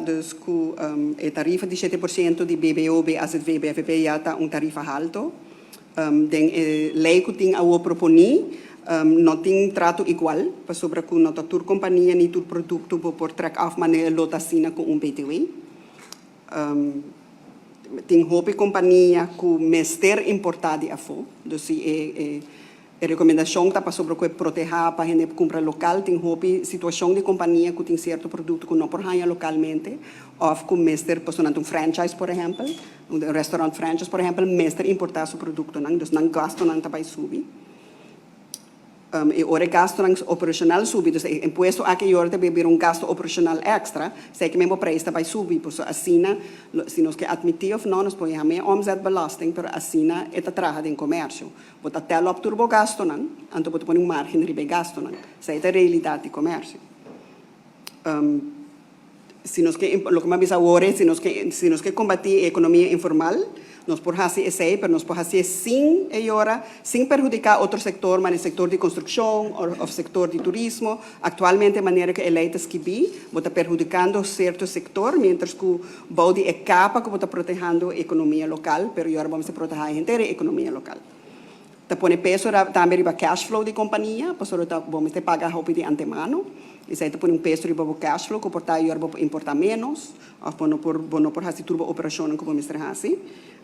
dus ku e tarifa di 7% di BBO, BAZV, BFP ya ta un tarifa haltu. Den e lei ku tin awor proponé, no tin trato igual, pasobra ku no ta tur kompania ni tur produkto bo por trek af manera lo ta asina ku un BTW. Tin hopi kompania ku mester importá di afó. Dus si e rekomendashon ta pasobra ku protehá pa hende kumpra lokal, tin hopi situashon di kompania ku tin sierto produkto ku no por haña lokalmente, òf ku mester, pasobra un franchise, por ehèmpel, un restaurant franchise, por ehèmpel, mester importá su produktonan, dus nan gastonan ta bai subi. E ora gastonan operashonal subi, dus e impuesto aki awor tambe bira un gasto operashonal èkstra, esei ke men preis ta bai subi, pues asina, si nos ke atmití òf no, nos por yama omzetbelasting, pero asina e ta traha den komersio. Bo ta tel op tur bo gastonan, anto bo ta pone un margen riba gastonan. Esei ta e realidat di komersio. Si nos ke, loke mi a bisa awor, si nos ke kombatí ekonomia informal, nos por hasi esei, pero nos por hasi sin e ora, sin perhudiká otro sektor, mas sektor di konstrukshon òf sektor di turismo. Aktualmente, manera ku e lei ta skibí, bo ta perhudikando sierto sektor, mientras ku bou di e kapa ku bo ta protehando ekonomia lokal, pero awor ban protehá henter e ekonomia lokal. Ta pone peso tambe riba cash flow di kompania, pasobra ta bo mester paga hopi di antemano. Esei ta pone un peso riba cash flow, ku por ta awor bo importá ménos, òf bo no por hasi tur bo operashon ku bo mester hasi.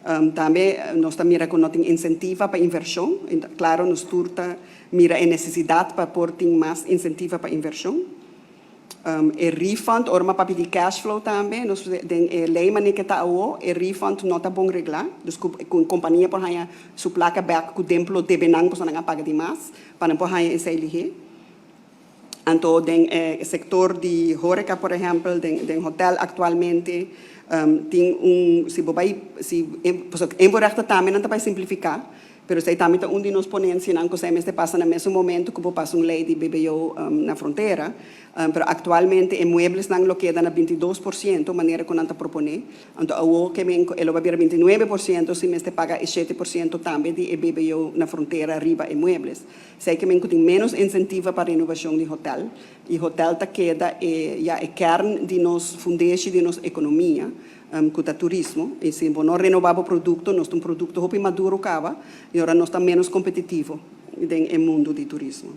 Tambe nos ta mira ku no tin insentivo pa invershon. Klaro, nos tur ta mira e nesesidat pa por tin mas insentivo pa invershon. E refund, ora mi papia di cash flow tambe, nos den e lei manera ku ta awor, e refund no ta bon reglá. Dus ku kompania por haña su plaka bèk ku tempu debe nan, pasobra nan a paga demas, pa nan por haña esei lihé. Anto, den sektor di horeca, por ehèmpel, den hotel aktualmente, tin un, si bo bai, si, invoerrecht tambe nan ta bai simplifiká, pero esei tambe ta un di nos ponensianan ku semester pasa na mesun momento ku pasa un lei di BBO na frontera, pero aktualmente e mueblesnan lo keda na 22%, manera ku nan ta proponé. Anto, awor ke men e lo bai 29% si mester paga e 7% tambe di BBO na frontera riba e muebles. Esei ke men ku tin ménos insentivo pa renovashon di hotel. I hotel ta keda e, ja, e kern di nos fundeshi di nos ekonomia, ku ta turismo. I si no renobá e produkto, nos tin un produkto hopi maduro kaba, i awor nos ta ménos kompetitivo den mundu di turismo.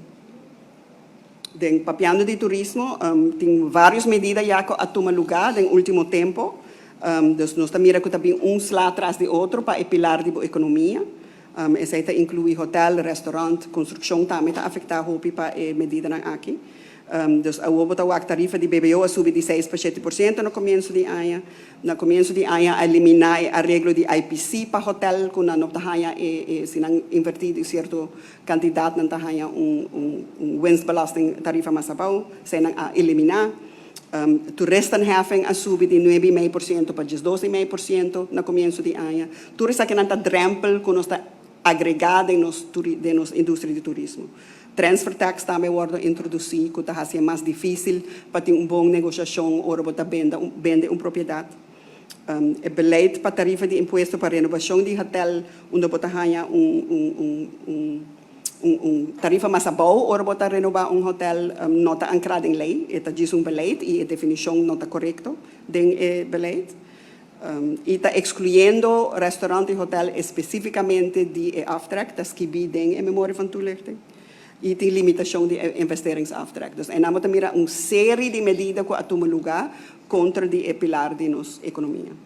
Den papiando di turismo, tin vários medida ya ku a tuma lugá den último tempu. Dus nos ta mira ku tambe un sla tras di otro pa e pilar di ekonomia. Esei ta inkluí hotel, restaurant, konstrukshon tambe ta afektá hopi pa e medidanan aki. Dus awor a tarifa di BBO a subi di 6 pa 7% na komienso di aña. Na komienso di aña a eliminá e areglo di IPC pa hotel, ku nan no ta haña e si nan invertí sierto kantidat, nan ta haña un winstbelasting tarifa mas abou, esei nan a eliminá. Toeristenheffing a subi di 9,5% pa 12,5% na komienso di aña. Tur esakinan ta drempel ku nos ta agregá den nos industria di turismo. Transfer tax tambe a wòrdu introdusí, ku ta hasi mas difísil pa tin un bon negoshashon ora bo ta bende un propiedat. E beleid pa tarifa di impuesto pa renovashon di hotel, unda bo ta haña un tarifa mas abou ora bo ta renobá un hotel, no ta ankrá den lei, e ta djis un beleid i e definishon no ta korekto den e beleid. I ta ekskluyendo restaurant i hotel spesífikamente di e aftrek, ta skibí den e memorie van toelichting. I tin limitashon di investeringsaftrek. Dus en nan mira un serie di medida ku a tuma lugá kontra di e pilar di nos ekonomia.